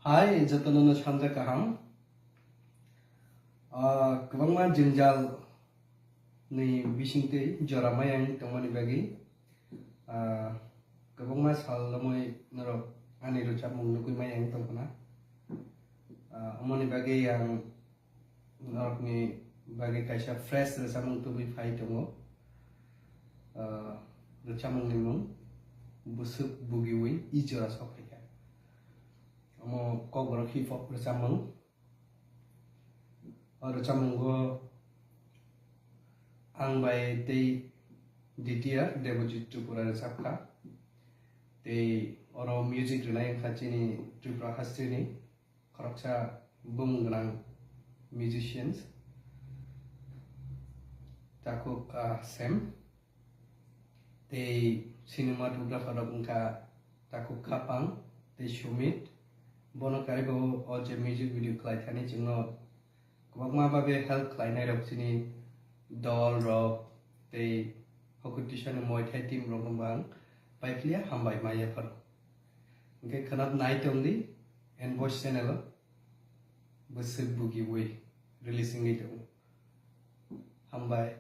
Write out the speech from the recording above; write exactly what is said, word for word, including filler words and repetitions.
Hai, jotono no sanja kaham. Ah, kwbangma jwngjal ni bisingtwi jora mayang tongmani bagwi, ah, kwbangma sal romwi norok ani rwchapmung nugwi mayang tongkhna. Ah, omoni bagwi ang norokni bagwi kaisa fresh rwchapmung tubui phai tongo. Ah, rwchapmungni mung Bwswk Bugiwi I Jora Sokphaikha. Omo kokborok hip hop rwchapmung. O rwchapmungo ang bai tei D T R Debojit Tripura rwchapkha. Tei oro music rwnai wngkha chini Tripura hasteni khoroksa bumung gwnang musicians, Takhuk, ah, Sem. Tei cinematographer rok wngkha Takhuk Khapang tei Sumit. Bono karibo o je music video khlai thani chwngno kwbangma babe help khlainai rok chini dol rok tei Hoku Tisani Muay Thai team rok no bo ang paiphiya hambai maya phano. Hwnkhe khwnap nai tongdi N Voice channel o Bwswk Bugiwi release wngwi tongo. Hambai.